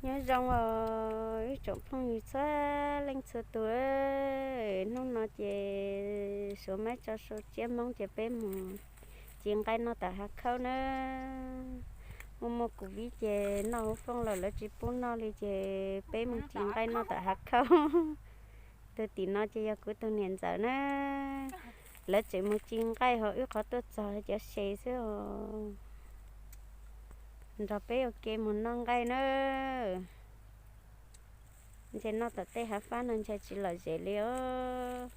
Nyob zoo os ib tsoom phooj ywg txhua leej txhua tus, hnub no ces Suav Mab tso sau tsiab Hmoob ces peb mus ci nqaij noj tom hav khaub na. Muaj muaj kuv vib ces noj hauv foob los lawv tsis pub noj li ces peb mus ci nqaij noj tom hav khaub. Tus tim no ces yog kuv tus niam ntxawm na. Lawv tseem mus ci nqaij ho wb qhov tuaj txog cov se xwb os. Nrog peb ua ke mus noj nqaij na. Ntshe noj tom tej hav fab no ntshe tsis lom zem li os.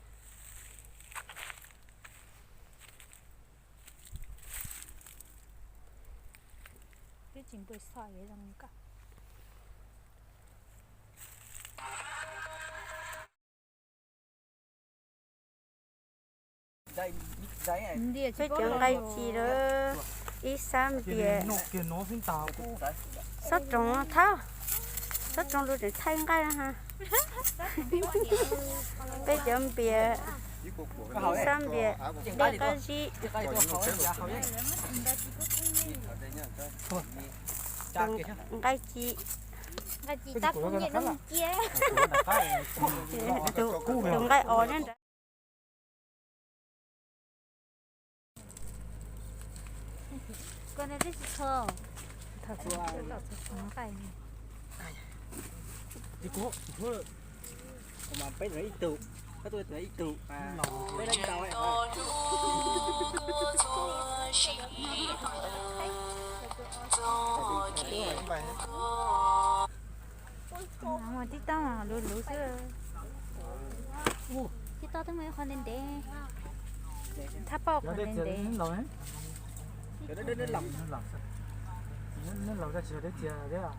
Peb cov nqaij ci lawm, ib sab npias. Xob roos thab, xob roos lus tseem thaij nqaij ha. Peb cov npias, ib sab npias dej qab zib. Tus nqaij ci, tus nqaij os nyob nrad. Tib tauj luv luv xwb. Tib tauj twb muaj ib qho ntev ntev. Thab pauj qhov ntev ntev. Neb laus tsis yog deb txias thiab.